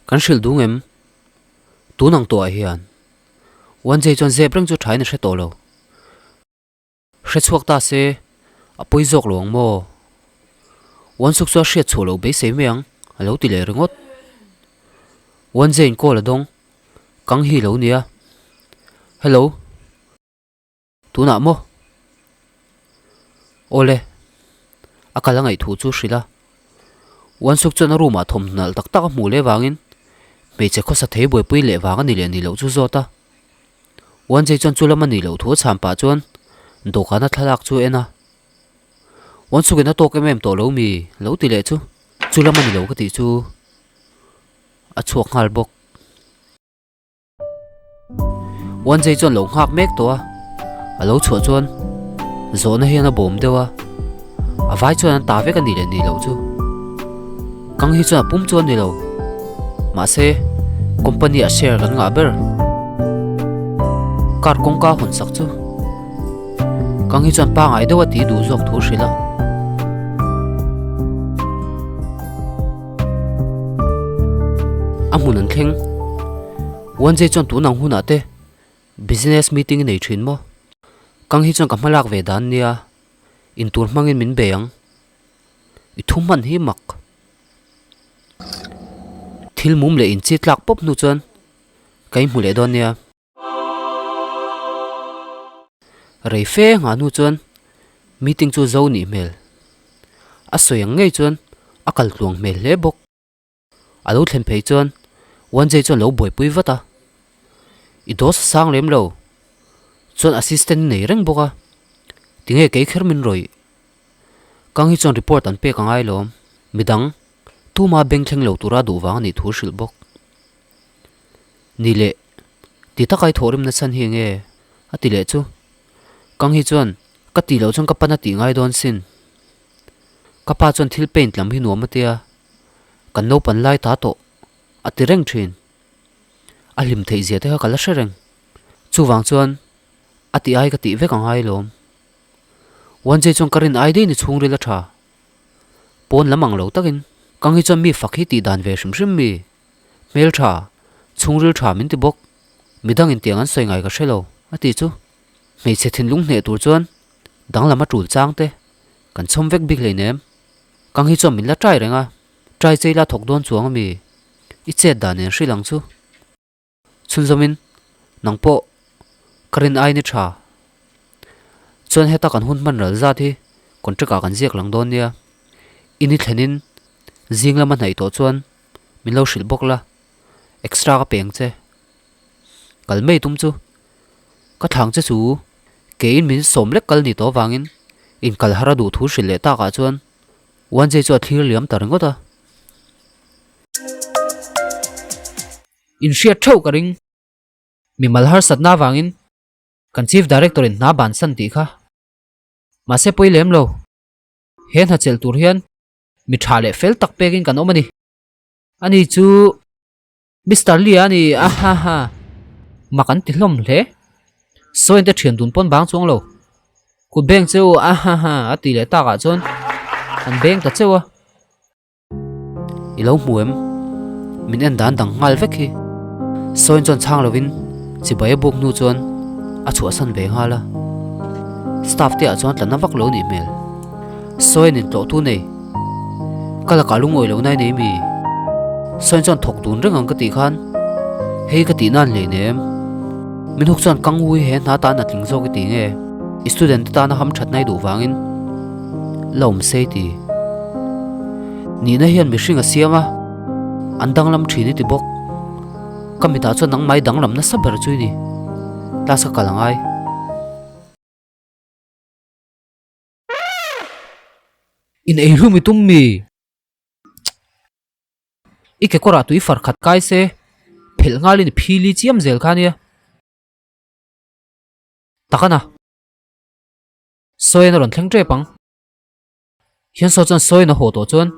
Kan hrilh dung em? Tun ang tawhah hian Wanjei chuan zep reng chu thain a hre tawh lo. Hre chhuak ta se, a pawi zawk lo ang maw? Wansuk chu a hriat chhuah loh beisei mai ang, a lo ti leh ringawt. Wanjeiin call a dawng, Kang hi lo nia. Hello. Tunah maw? Awle. A kal a ngaih thu chu hrilh a. Wansuk chuan a room ah thawmhnaw nalh tak tak a hmuh leh vangin hmeichhe khawsa thei buaipui leh vang a ni leh ni loh chu zawt a. Wanjei chuan chu lam a nih loh thu a chhan pah chuan dawhkana thlalak chu a en a. Wansukin a tawk em em tawh lo mi lo ti leh chu chu lam a ni lo ka tih chu a chhuak nghal bawk. Wanjei chuan lo nghak mek tawh a, a lo chhuah chuan zawhna hian a bawm deuh a, a vai chuan an ta vek a nih leh nih loh chu. Kang hi chuan a pum chu a ni lo. Mahse, company ah share kan ngah ber. Car kawngka hawn sak chu Kang hi chuan pangai deuh a tih duh zawk thu hrilh a. A hmun an thleng. Wanjei chuan tun ang hunah te business meeting i nei thin maw? Kang hi chuan ka hma lak ve dan nia, intur hmangin min bei ang. I thu hman hi mak. Thil mum leh inchi tlak pawp hnu chuan ka inhmu leh dawn nia. Rei fe nghah hnu chuan meeting chu zo nih hmel. A sawi ang ngei chuan a kal tluang hmel hle bawk. A lo thlen phei chuan Wanjei chuan lo buaipui vat a. I dawt sang lem lo chuan assistant i nei reng bawk a, tinge kei kher min rawih? Kang hi chuan report an pek a ngai lawm. Midang tuma beng thleng lo tura duh vang a nih thu hrilh bawk. Ni leh, ti taka i thawhrimna chhan hi enge? a ti leh chu. Kang hi chuan ka tih loh chuan ka pan a tih ngai dawn sin. Ka pa chuan thil paint lam hi nuam a tia, kan naupan lai ta tawh a ti reng thin. A hlim theih zia te kha ka la hre reng. Chuvang chuan a tih ai ka tih vek a ngai lawm. Wanjei chuan ka rin ai daih ni chhungril a tha. Pawn lam ang lo takin kang hi chuan mi fak hi tih dan ve hrim hrim mi. Hmel tha, chhungril tha min ti bawk. Midangin tiang an sawi ngai ka hre lo a tih chu. Hmeichhe thinlung hneh tur chuan danglam a tul chang te kan chhawm vek bik hleinem. Kang hi chuan min la trai reng a, trai chei la thawk dawn chuang ami? I chet dan nen hrilh ang chu. Chhunzawmin nang pawh ka rin ai ni tha. Chuan heta kan hun hman ral zat hi contract ah kan ziak lang dawn nia. I ni thlenin zing lama hnaih tawh chuan min lo hrilh bawk la, extra ka peng che. Kal mai tum chu Ka thlang che chu keiin min sawm lek kal ni tawh avangin inkal har a duh thu hrilh leh takah chuan Wanjei chu a thlir liam ta ringawt a. Inhriat theuh ka ring. Mimal harsatna avangin kan Chief Director in hna bansan tih kha. Mahse pawi lem lo. He hna chelh tur hian mi tha leh fel tak pekin kan awm a ni. Ani chu. Mister Lee a ni a ha ha. Mak an ti hlawm hle. Sawi te thian dun pawn bang chuang lo. Kut beng cheu a ha ha a ti leh takah chuan an beng ta cheu a. I lo hmu em? Min en dan dang nghal vek hi. Sawiin chuan chhang lovin chibai a buk hnu chuan a chhuahsan ve nghal a. Staff te ah chuan tla na vak lo nih hmel. Sawiin intlawh tu nei. Ka lakah lungawi lo nai nei mi? Sawiin chuan thawk dun reng ang ka tih khan hei ka tih nan hleinem. Min huk chuan kang ui he hna tan a tling zawk i ti nge? I student te tana ham that nai duh vangin la awm sei ti. Nihna hian mihring a siam a, an danglam thin i ti bawk. Ka mitah chuan nangmah i danglam nasa ber chu i ni. Class ka kal angai. In ei hlum i tum mi? I kekawrah tui far khat kai se, phelh nghalin i phili chiam zel kha nia. Takana. Sawiin a rawn thleng tep ang. Hian saw chuan sawiin a haw tawh chuan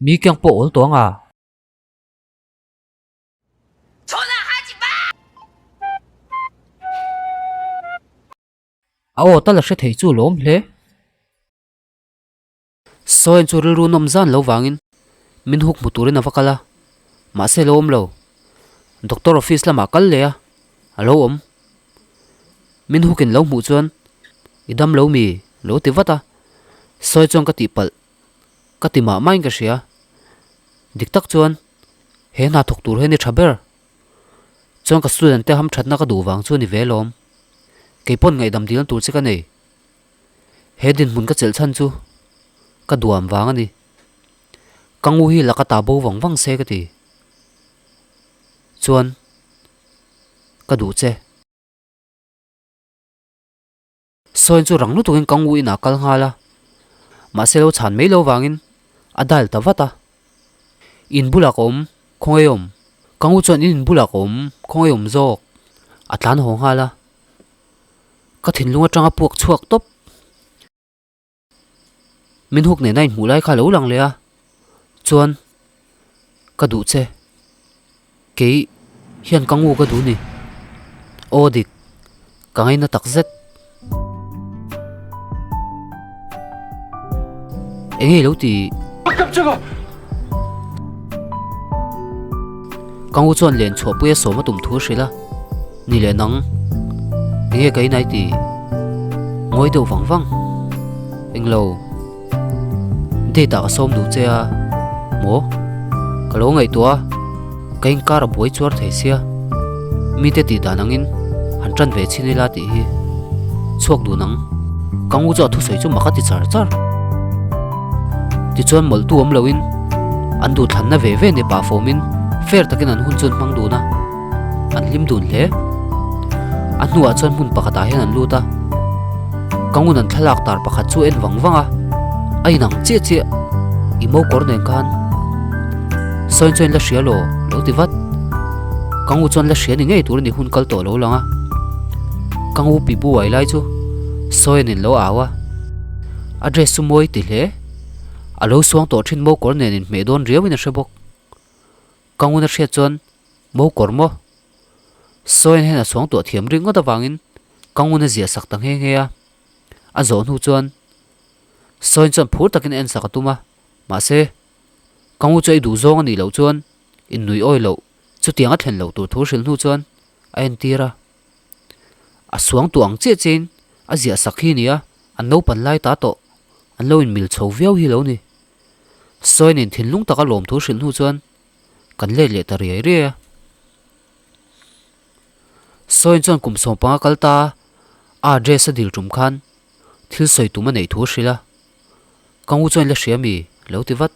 mi kiang pawh awl tawh ang a. A aw tal a hre thei chu lawm hle. Sawiin chu rilru nawm zan lo vangin min huk hmu turin a va kal a. Mahse lo awm lo. Doctor office lamah kal leh a, a lo awm. Min hukin lo hmuh chuan i dam lo mi? Lo ti vat a. Sawi chuan ka tihpalh ka ti mah mahin ka hria. Dik tak chuan he hna thawk tur hian i tha ber. Chuan ka student te hamthatna ka duh vang chu a ni ve lawm. Kei pawn ngaihdam dilna tur che ka nei. He dinhmun ka chelh chhan chu ka duam vang a ni. Ka ngu hi laka ta bo vang vang se ka ti. Chuan ka duh che. Sawiin chu rang lutukin ka ngu inah kal nghal a, mahse lo chhan mai lo vangin a dial ta vat a. In bulah ka awm, khawngaih awm. Ka ngu chuan in in bulah ka awm, khawngaih awm zawk. A tlan haw nghal a. Ka thinlung atanga puak chhuak tawp. Min huk nena inhmuh lai kha lo lang leh a, chuan ka duh che. Kei hian ka ngu ka duh ni. Aw dik, ka ngaina tak zet. Eng nge lo ti? Ka ngu chuan len chhuahpui a sawm a tum thu a hrilh a. Ni leh nang, eng nge ka inai ti? Ngawi deuh vang vang. Englo, date ah ka sawm duh che a, maw? Ka lo ngaihtuah a, ka inkar a buai chuar thei sia. Mite tih dan angin han tan ve chhin ila tih hi chhuak dun ang. Ka ngu chu a thusawi chu mak a ti char char. Tichuan mawlhtu awm loin an duhthlanna ve ve ni pah fawmin fair takin an hun chu an hmang dun a. An hlim dun hle. A hnuah chuan hmun pakhatah hian an lut a, ka ngun an thlalak tar pakhat chu en vang vang a, a inang chiah chiah, i mo kawr nen khan sawiin chuan la hria law lo ti vat. Ka ngu chuan la hria ni ngei tur a ni hun kal tawh lo lang a, ka ngu pi buai lai chu sawiin in lo au a, a dress chu mawi ti hle, a lo suang tawh thin mo kawr nen inhmeh dawn riauin a hre bawk. Ka ngun a hriat chuan Mo kawr maw? Sawian hian a chhuang tuah thiam rik ngawt avangin ka ngun a ziah sak ta nghe nghe a. A zawh hnu chuan Sawian chuan phur takin a en sak a tum a, mahse, ka ngu chu ei duh zawng a nih loh chuan innuih awi loh chutiang a thlen loh tur thu hrilh hnu chuan a entir a. A suang tuah ang chiah chiahin a ziah sak hi a ni a, an naupan lai ta tawh an lo inmil chho viau hi lo ni. Sawianin thinlung taka lawmthu hrilh hnu chuan kan let leh ta riai riai a. Sawiin chuan kum 15 kal ta a address a dil tum khan thil sawi tum a neih thu a hrilh a. Ka ngu chuan la hria mi lo ti vat.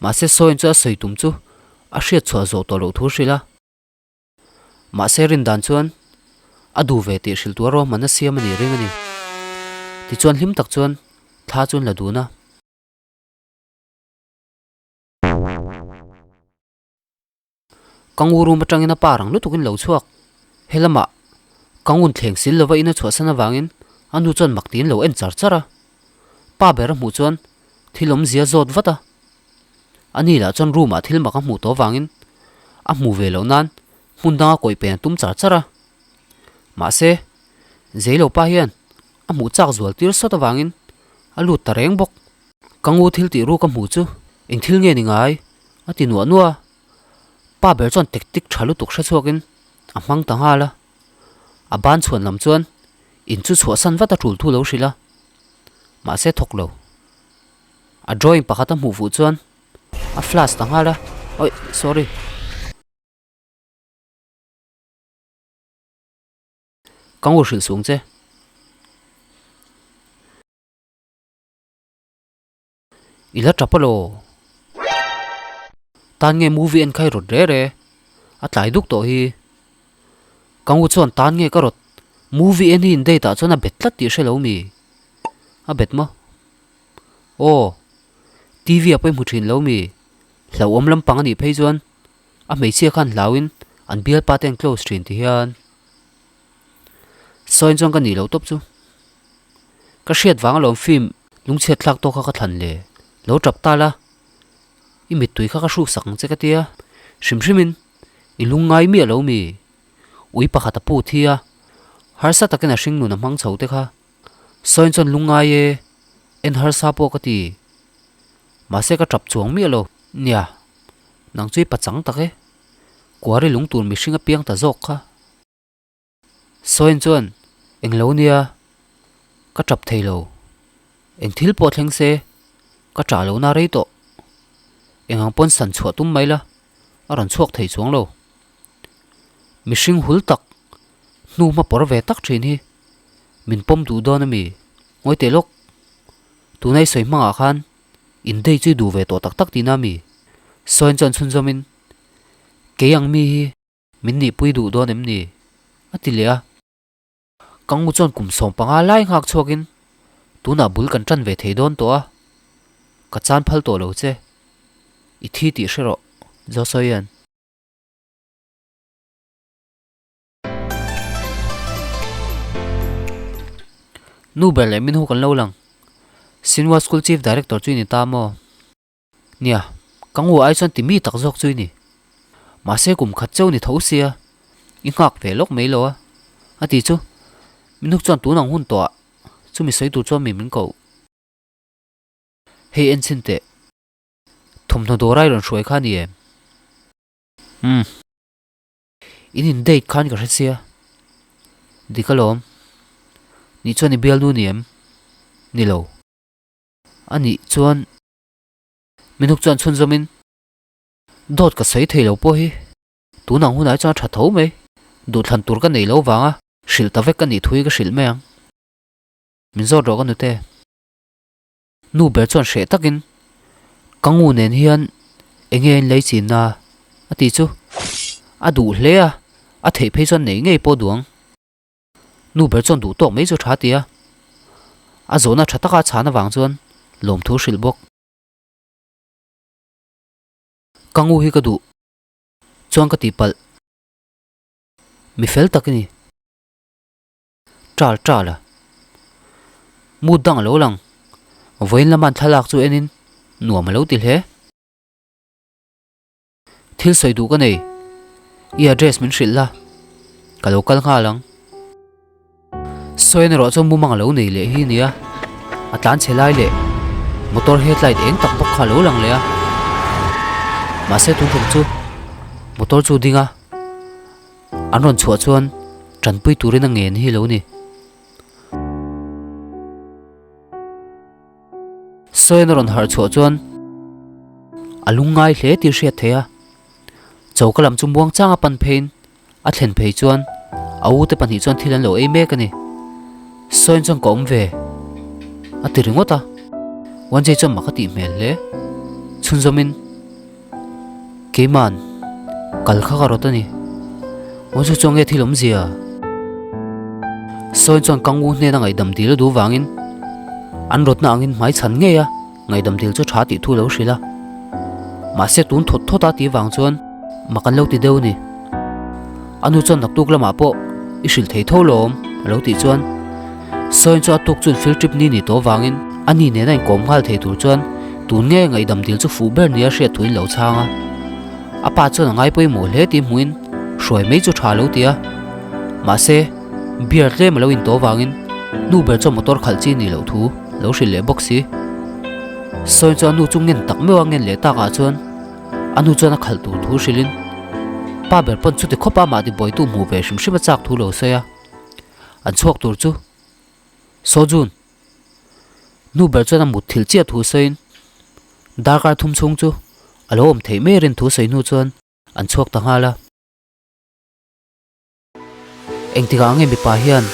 Mahse Sawiin chu a sawi tum chu a hriat chhuah zawh tawh loh thu a hrilh a. Mahse rin dan chuan a duh ve tih hrilh tur ruahmanna siam a nih ring a ni. Tichuan hlim tak chuan thla chu an la dun a. Ka ngu room atangin a pa rang lutukin lo chhuak. Helamah ka ngun thleng sil lova in a chhuahsan avangin a nu chuan mak tiin lo en char char a. Pa ber a hmuh chuan thil awmzia zawt vat a. A ni lah chuan room ah thil mak a hmuh tawh avangin a hmuh ve loh nan hmun danga kawih pen a tum char char a. Mahse, Zeilo pa hian a hmuh chak zual tir sawt avangin a lut ta reng bawk. Ka ngu thil tih ru ka hmuh chu eng thil nge ni ngai? a ti nuah nuah a. Pa ber chuan tactic tha lutuk hre chhuakin a hmang ta nghal a. A ban chhuan lam chuan in chu chhuahsan vat a tul thu lo hrilh a, mahse thawk lo. A drawing pakhat a hmuh fuh chuan a flash ta nghal a, Oi, sorry. Ka ngu hrilh sung che. I la tap alaw? Tan nge movie en kha i rawt re re? A tlai duk tawh hi. Ka ngu chuan tan nge ka rawt? Movie en hi in date ah chuan a bet tlat tih hre lo mi? A bet maw? Aw, TV ah pawh i hmu thin lo mi? Hlauhawm lampang a nih phei chuan a hmeichhia khan hlauhin an bialpa te an close thin ti hian. Sawiin chuan ka nih loh tawp chu. Ka hriat vang alawm film lungchhiat thlak tawk kha ka thlan le. Lo tap ta la, i mittui kha ka hruk sak ang che ka tia. Hrim hrimin i lung ngai miah lo mi? Ui pakhat a pu thi a, harsa takin a hring nun a hmang chho te kha. Sawiin chuan lung ngai e, en harsa pawh ka ti. Mahse ka tap chuang miah lo. Nia. Nang chu i pachang tak e. Kuari lung tur mihring a piang ta zawk kha. Sawiin chuan, Eng lo nia, ka tap thei lo. Eng thil pawh thleng se, ka ṭah lohna rei tawh. Eng ang pawn san chhuah tum mai la, a rawn chhuak thei chuang lo. Mihring hul tak, hnu hma pawr ve tak ṭhin hi min pawm duh dawn a mi? Ngawi teh lawk, tuna i sawi hmangah khan in dei chu i duh ve tawh tak tak tihna a mi? Sawiin chuan chhunzawmin, Kei ang mi hi min nihpui duh dawn em ni? a ti leh a. Ka ngu chuan kum 15 lai nghak chhuakin tunah bul kan tan ve thei dawn tawh a, ka chan phal tawh lo che. I thi tih hre rawh, Joshua-ian. Nu ber leh Minhu kan lo lang. Sinwa School Chief Director chu i ni ta maw? Nia, ka ngu ai chuan ti mi tak zawk chu i ni. Mahse kum khat cheu ni tho sia, i nghak ve lawk mai lo a, a ti chu. Minuk chuan tun ang hun tawhah chumi sawi tur chuan mi min koh. Hei en chhin teh, thawmhnaw dawr a i rawn hruai kha a ni em? Umm. In in date khan ka hre sia. Dik alawm. Nih chuan i bialnu ni em? Ni lo. A nih chuan Minuk chuan chhunzawmin, Dawt ka sawi thei lo pawh hi tunang hunah chuan a tha tho mai, duhthlan tur ka nei lo vanga hrilh ta vek ka nih thu hi ka hrilh mai ang. Min zawt rawh ka nute. Nu ber chuan hreh takin, Ka ngu nen hian enge a inlei chinna? a ti chu a duh hle a, a theih phei chuan nei ngei pawh duh ang. Nu ber chuan duh tawk mai chu tha ti a, a zawhna tha taka a chhan avang chuan lawmthu hrilh bawk. Ka ngu hi ka duh chuan ka tihpalh mi fel tak i ni. Ṭal ṭal a, mood dang a lo lang, vawiin lama an thlalak chu enin nuam a lo ti hle. Thil sawi duh ka nei, i address min hrilh la, ka lo kal nghal ang. Sawiin erawh chuan mumang a lo nei leh hi nia, a tlan chhe lai leh motor headlight eng tak bawk kha a lo lang leh a. Mahse tun tum chu motor chu ding a, an rawn chhuah chuan tanpui turin a ngen hi lo ni. Sawiin a rawn harh chhuah chuan a lungngai hle tih hriat theih a, choka lam chu muang changa pan pheiin a thlen phei chuan a ute pahnih chuan thil an lo ei mek a ni. Sawiin chuan ka awm ve a ti ringawt a, Wanjei chuan mak a tih hmel hle. Chhunzawmin. Keiman, kal kha ka rawt a ni. Aw chu chuan nge thil awmzia? Sawiin chuan Kangwu hnena ngaihdam dil a duh vangin an rawtna angin hmai chhan ngei a ngaihdam dil chu tha tih thu lo hrilh a. Mahse tun thawt thawt a tih vang chuan mak an lo ti deuh a ni. A nu chuan naktuk lamah pawh i hrilh thei tho lawm a lo tih chuan Sawiin chu a tuk chuan field trip ni ni tawh vangin a ni nena inkawm nghal thei tur chuan tun nge ngaihdam dil chu fuh ber nia hriat thuin lo chhang a. A pa chuan a ngai pawimawh hle tih hmuhin hruai mai chu tha lo ti a. Mahse, beer tlem a lo in tawh vangin nu ber chuan motor khalh chi nih loh thu lo hrilh leh bawk si. Sawiin chu a nu chu ngen tak meuh a ngen leh takah chuan A nu chuan a khalh tur thu hrilhin pa ber pawn chuti khawpa amah tibuaitu hmuh ve hrim hrim a chak thu lo sawi a, an chhuak tur chu Sawjun nu ber chuan a mut thilh chiah thu sawiin darkar thum chhung chu a lo awm theih mai rin thu sawi hnu chuan an chhuak ta nghal a. Engtikah nge mipa hian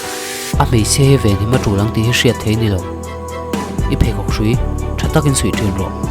a hmeichhia hi venhim a tul ang tih hi hriat thei ni lo. I pheikhawk hrui tha takin suih thin rawh.